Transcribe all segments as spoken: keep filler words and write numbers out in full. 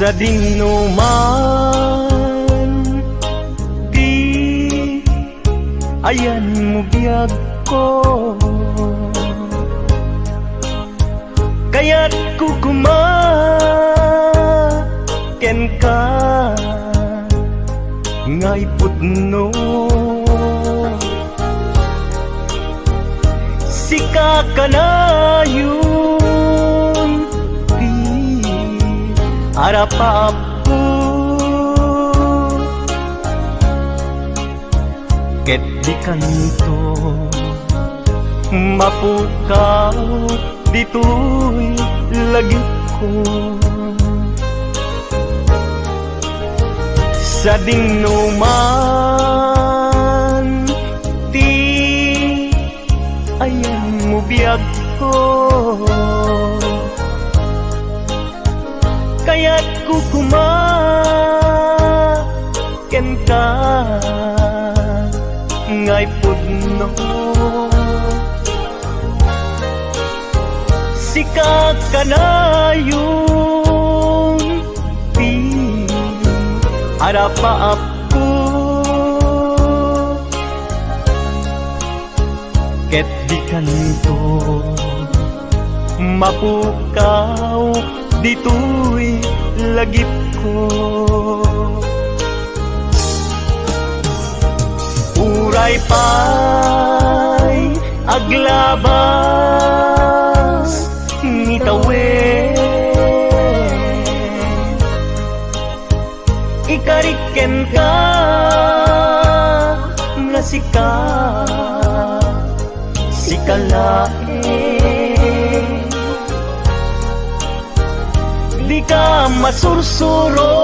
Sadinoman ti ayanmo biagko, kayatko koma kenka nga ipudno. Sika kanayon ti arapaapko, ket dikanto mapukaw ditoy lagipko. Sadinoman ti ayanmo biagko, kayatko koma kenka nga ipudno. Sika kanayon ti arapaapko, ket dikanto mapukaw ditoy lagipko. Uray pay aglabas ni tawen, ikarik kenka nga sika, sika laeng. Dika masursuro,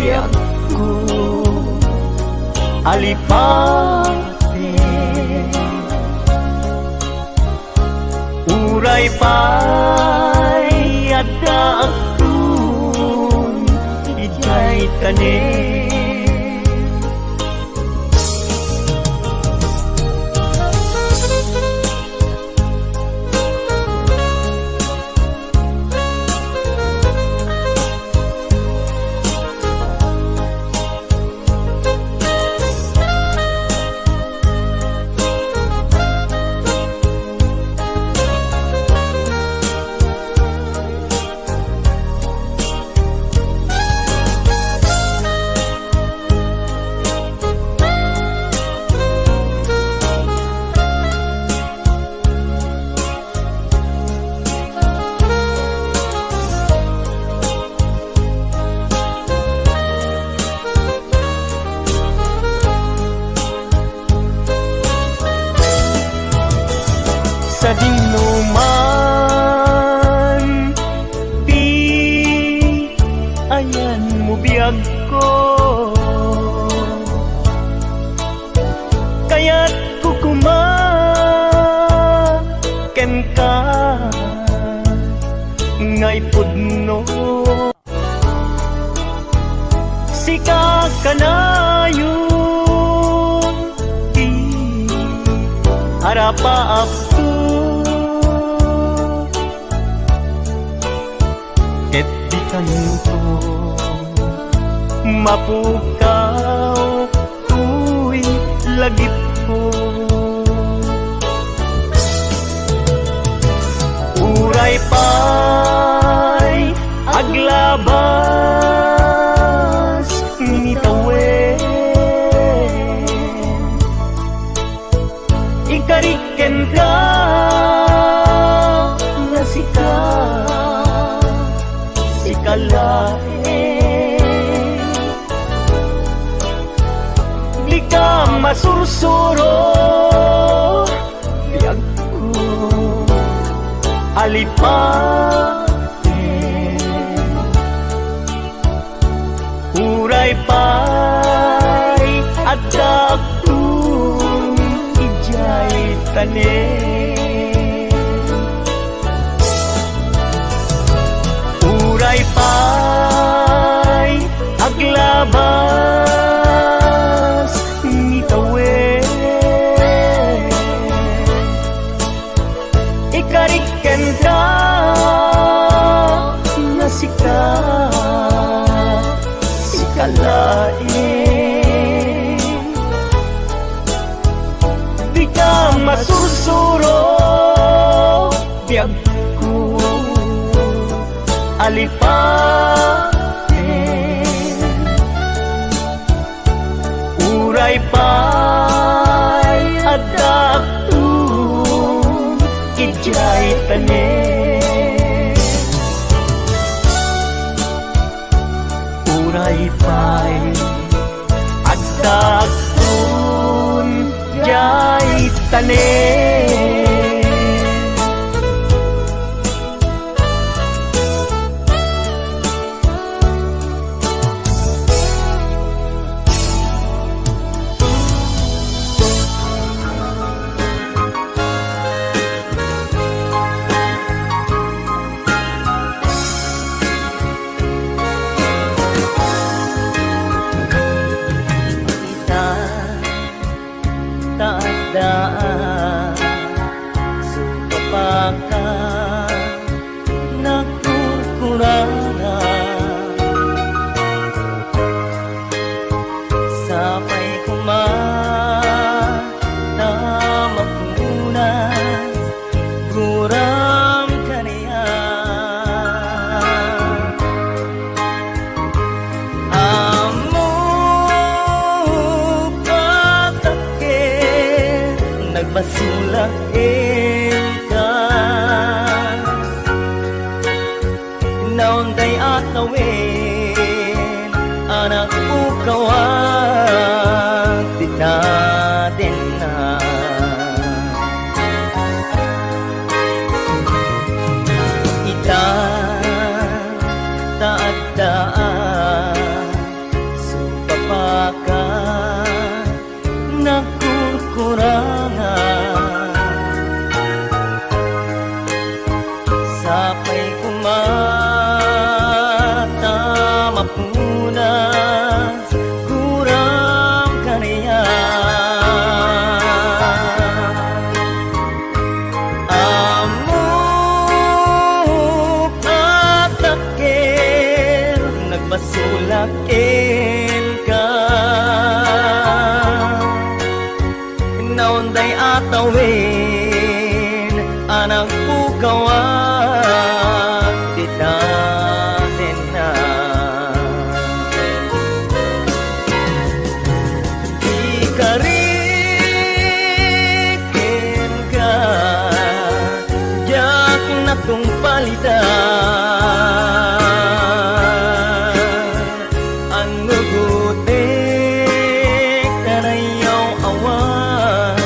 biagko, alipate. Uray pay adda agtun idiay tanem. Sadinoman ti ayanmo biagko, kayatko koma kenka nga ipudno. Sika kanayon ti arapaapko, ket dikanto mapukaw toy lagipko. Uray pay aglabas ni tawen, ikarik kenka nga sika, sika laeng. Dika masursuro, biagko, alipate. Uray pay adda agtun idiay tanem. Uray pay aglabas ni tawen, ikarik kenka nga sika, Sika laeng, dika masursuro, biagko, alipaten. Uray pay addaakton idiay tanem. Uray pay addaakton idiay tanem. Ita, ta adda sukapaka, nagkurkuranga. Sapay koma ta mapunas, guram kaniak. Ammok a takken, nagbasolak kenka. Naunday a tawen a nagpukawak ti tatenna. Ita, ta adda a sukapaka, nagkurkuranga. Sapay koma ta mapunas, guram kaniak. Ammok a takken, nagbasolak kenka. Naunday a tawen a nagpukawak ti tatenna. Ikarik kenka, diak natungpal ita. Annugutek ta nayaw-awan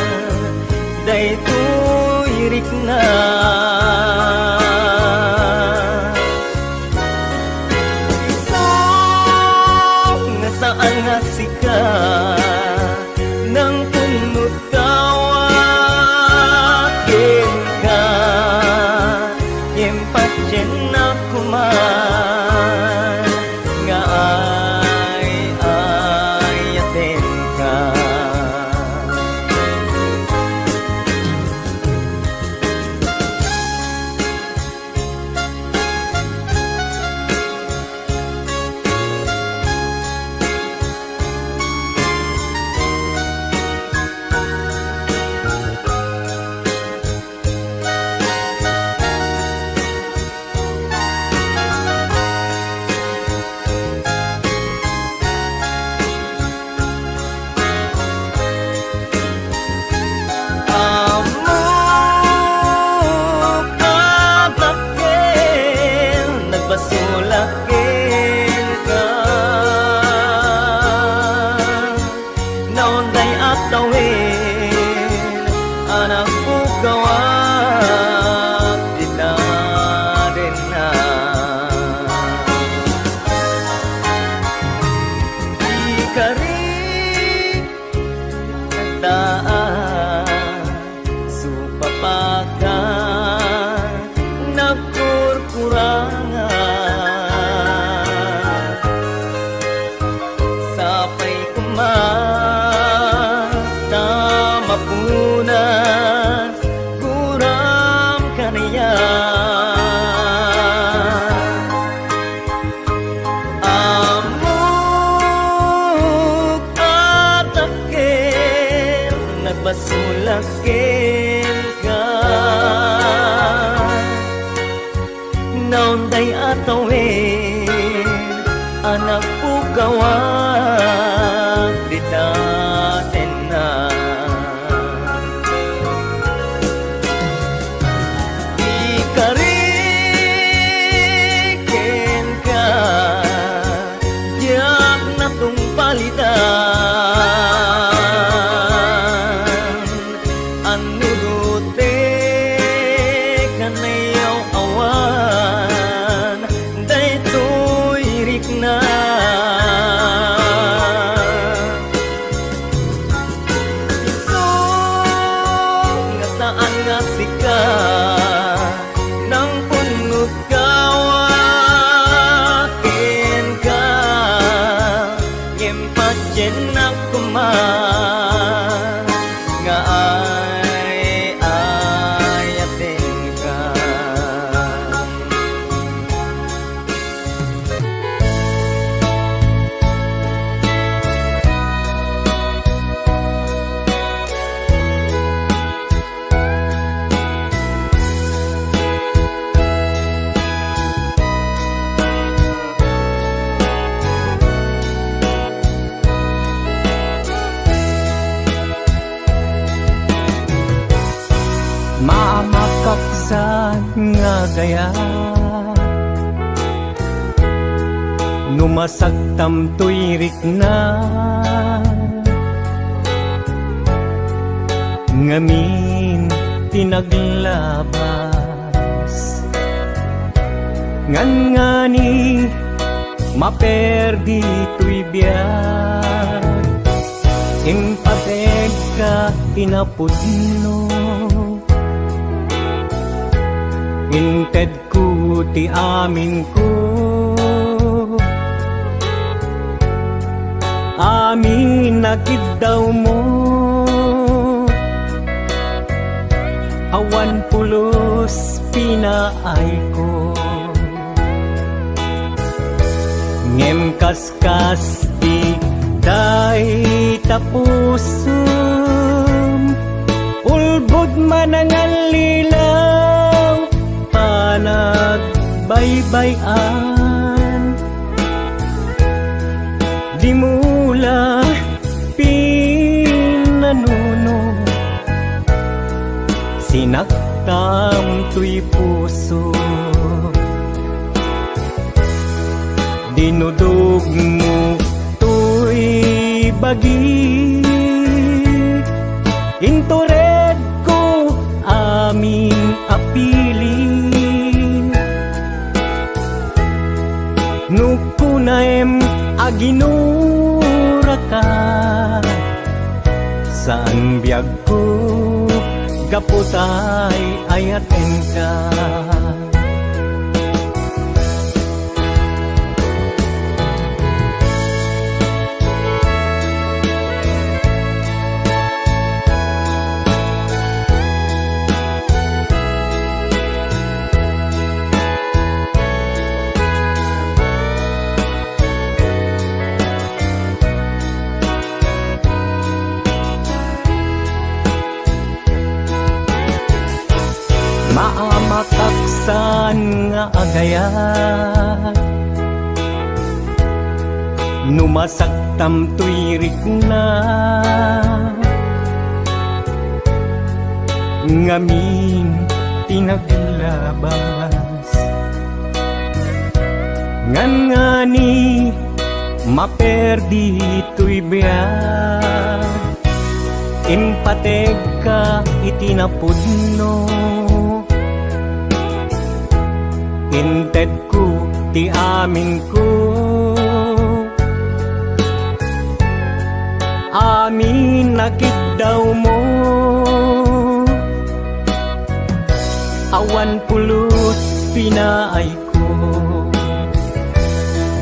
daytoy rikna. Isu nga saan nga sika nangpunnot kawak kenka, ngem patiennak koma nga ay-ayatenka. kenka. Naunday a tawen a nagpukawan dita tenna. Ikarik kenka, diak natungpalitan. Annurot ti kanayaw-awan daytoy rikna. Isu nga saan nga sika, nangpunot kawa kenka, ngem patiennak koma nga ay-ayatenka. Maamakaksan nga gayam no masaktam toy rikna, ngamin ti naglabas. Ngangani maperdi toy biag, impategka iti napudno. Intedko ti aminko, amin a kiddawmo, awan pulos pinaayko. Ngem kas Kas di dayta pusom, ulbod manangallilaw, panagbaybay-an. Dimo la pinanuno, sinaktam toy puso. Dinudogmo toy bagi, inturedko amin a piling. No kunaem a ginuraka, saan biagko gapu ta ay-ayatenka. Maamakaksan nga agayat, no masaktam toy rikna, ngamin ti naglabas. Ngangani maperdi toy biag, impategka iti napudno. Intedko ti aminko, amin a kiddawmo, awan pulos pinaayko.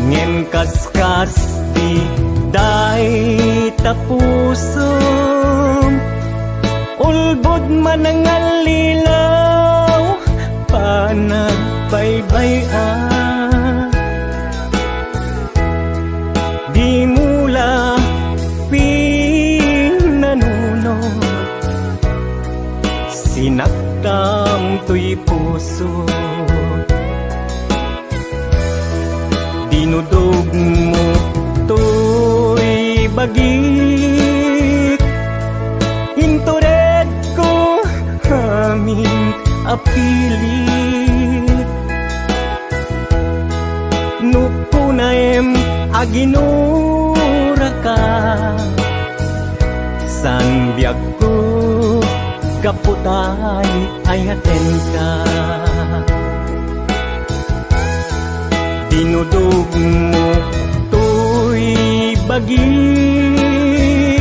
Ngem kaskas di dayta pusom, ulbod manangallilaw, panagbaybay-an. Dimo la pinanuno, Am toy puso, dinudogmo toy bagik, inturedko amin a pilit. No kunaem a ginuraka, saan biagko gapu ta ay-ayatenka. Dinudogmo toy bagik,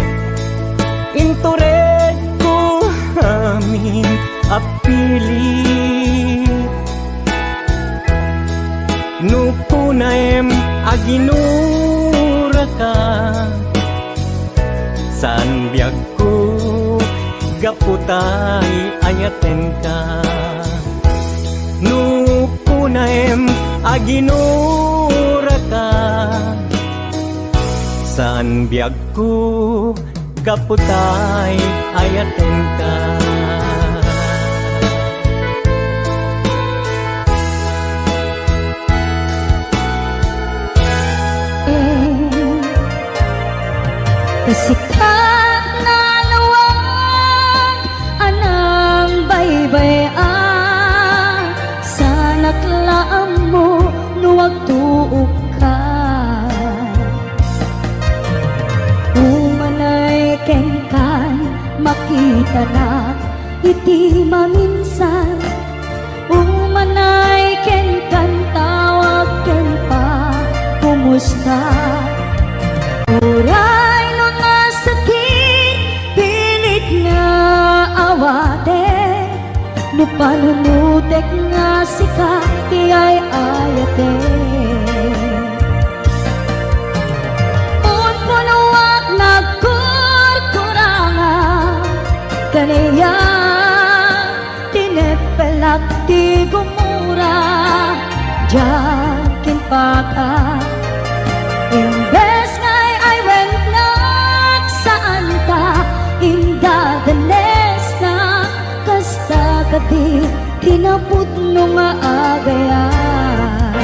inturedko amin a pilit. No kunaem a ginuraka, saan biagko gapu ta ay-ayatenka. No kunaem a ginuraka, saan biagko gapu ta ay-ayatenka. Kasika nalawag a nangbaybay-an, saanak la ammo no agtuokka. Umanay kenkan, makitanak iti maminsan. Umanay kenkan, tawag ken pa, kumusta? Uray no nasakit, pilit nga awatek. No panunotek nga sika ti ay-ayatek. Punpunuak, nagkurkurangak, kaniak tineppelak ti gumura, diak kinpaka. Imbes nga ay-aywennak, saanta indadanesna, kasta kadi kinapudno nga agayam.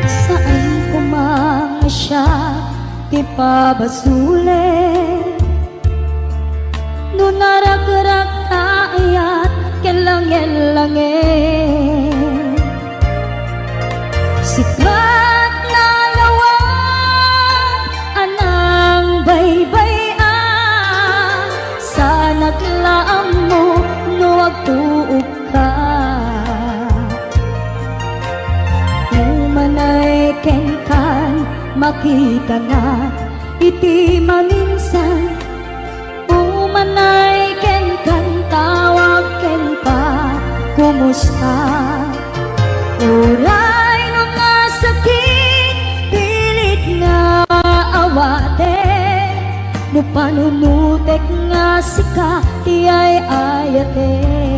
Saan koma nga siak ti pabasulen. No naragrak ta ayat ken langen-langen, sika nalawag a nangbaybay-an, saanak la ammo no agtuokka. Umanay kenkan, makitanak iti maminsan. Umanay kenkan, tawag ken pa, kumusta? Uray no nasakit, pilit nga awatek. No panunotek nga sika ti ay-ayatek.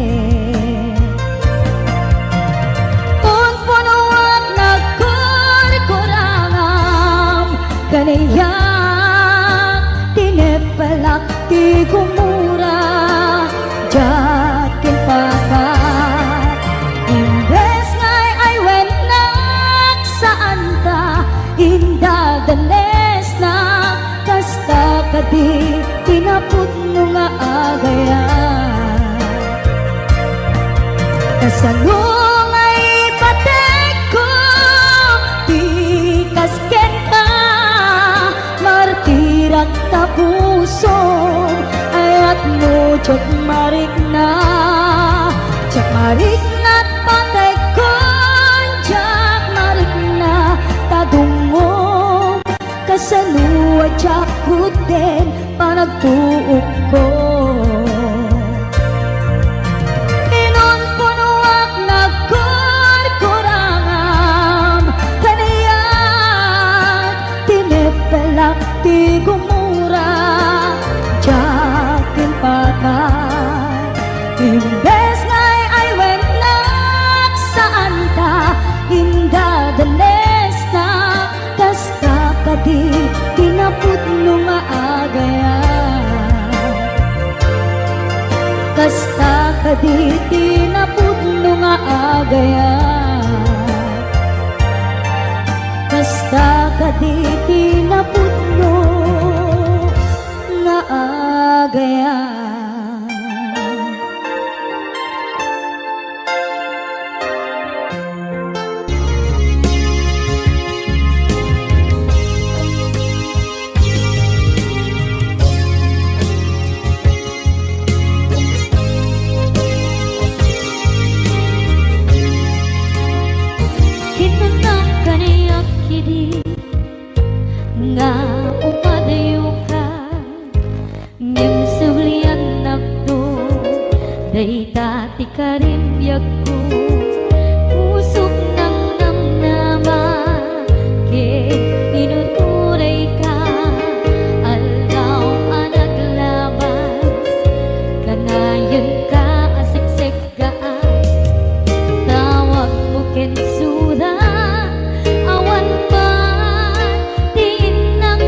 Punpunuak, nagkurkurangam, kaniak tineppelak ti gumura, diak kinpaka. Imbes nga ay-aywennak, saanta indadanesna, kasta kadi kinapudno nga agayam. Kasano nga ipatekko ti kas kenka, martirak ta pusom, ayatmo diak marikna, diak marikna patekkon, diak marikna ta dungngom. Kasano a diak kudden panagtuokko? Ino Ti gumura, diak impatay. Imbes nga ay-aywennak, saanta, indadanesnak. Kasta kadi ti napudno nga agayam. Kasta kadi ti napudno nga agayam. Kasta kadi ti napudno nga agayam. Kinunam kaniak idi nga umadayoka, ngem subliannakto, dayta ti karimbiagko. Pusok nangnamnama ket inuturayka, aldaw a naglabas, kanayenka a seksek gaan. Tawagmo ken sura, awan man ti innam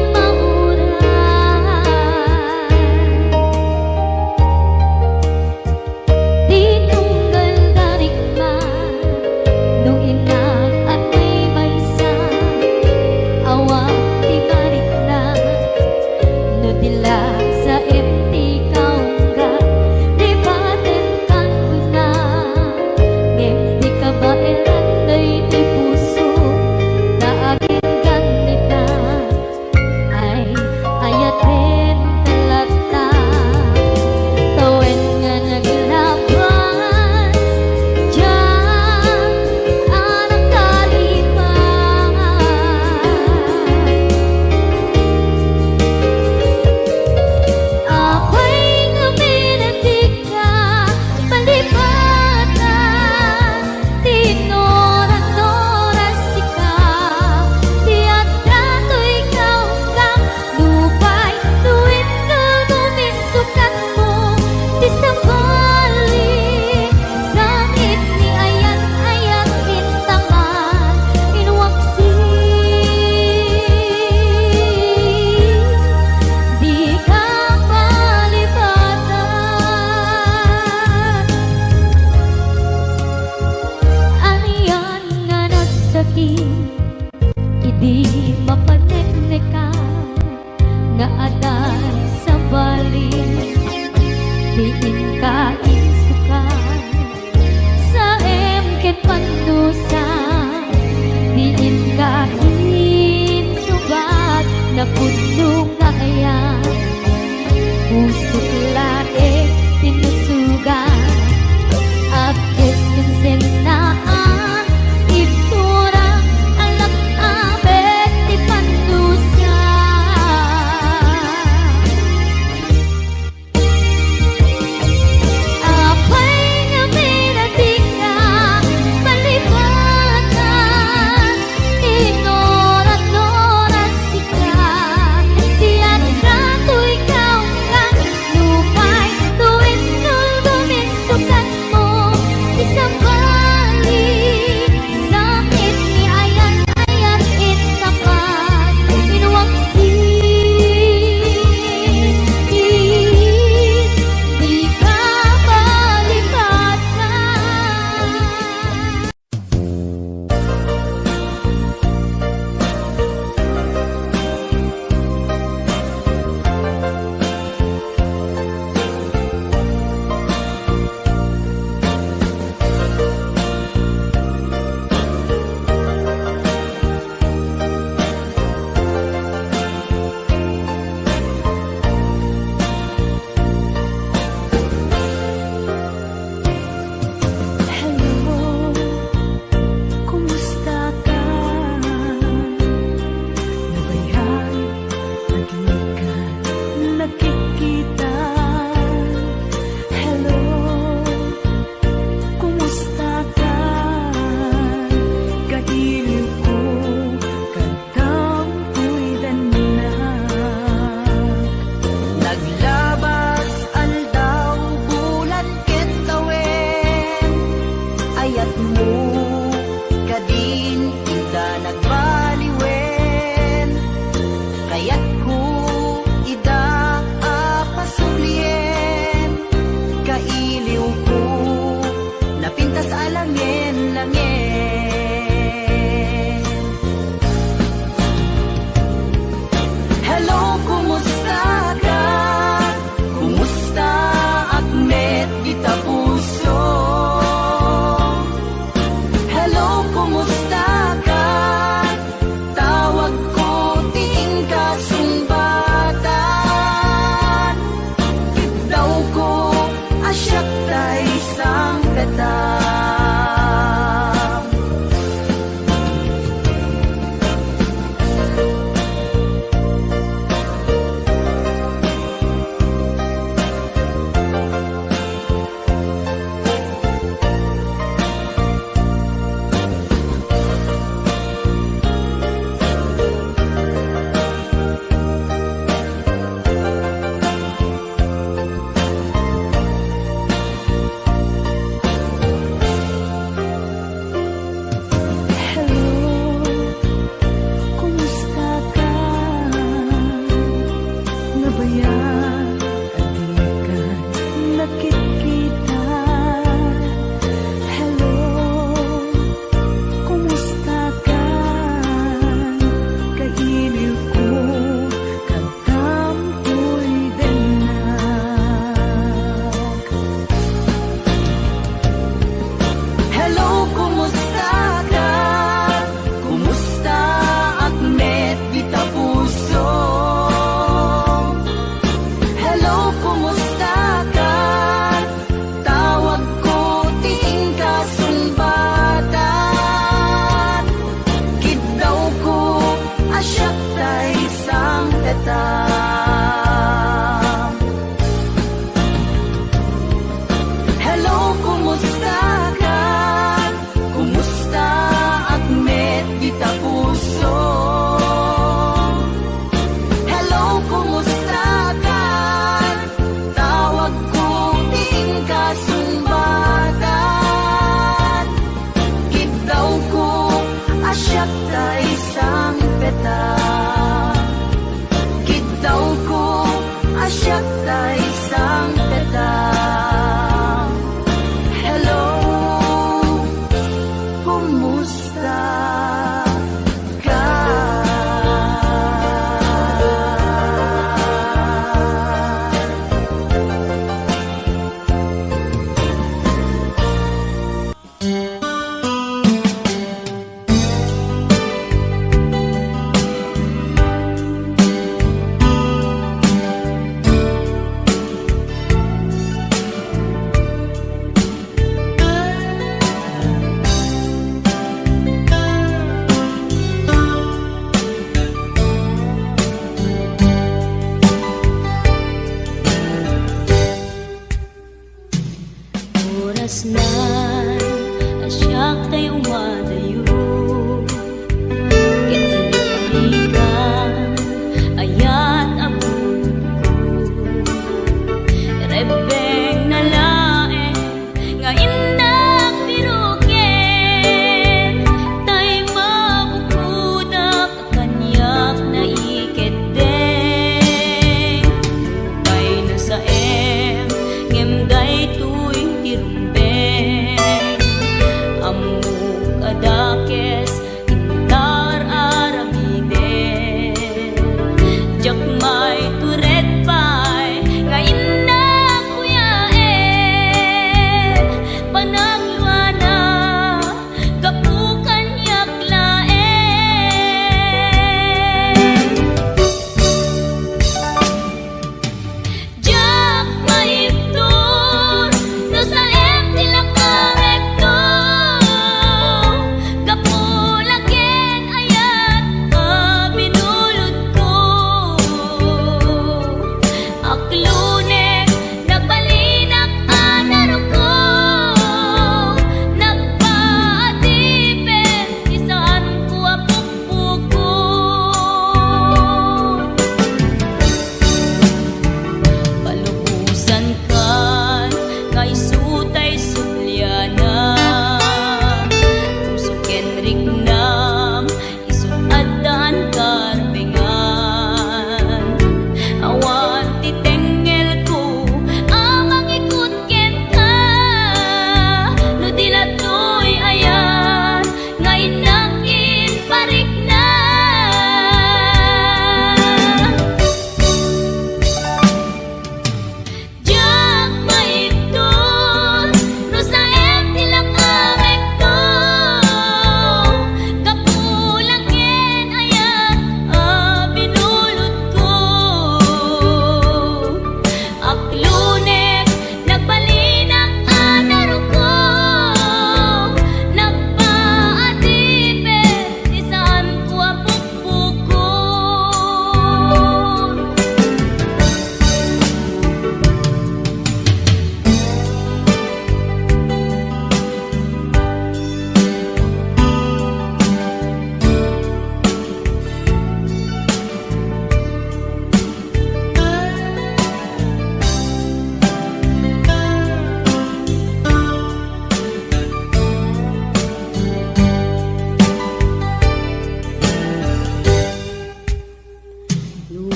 ta isang kata.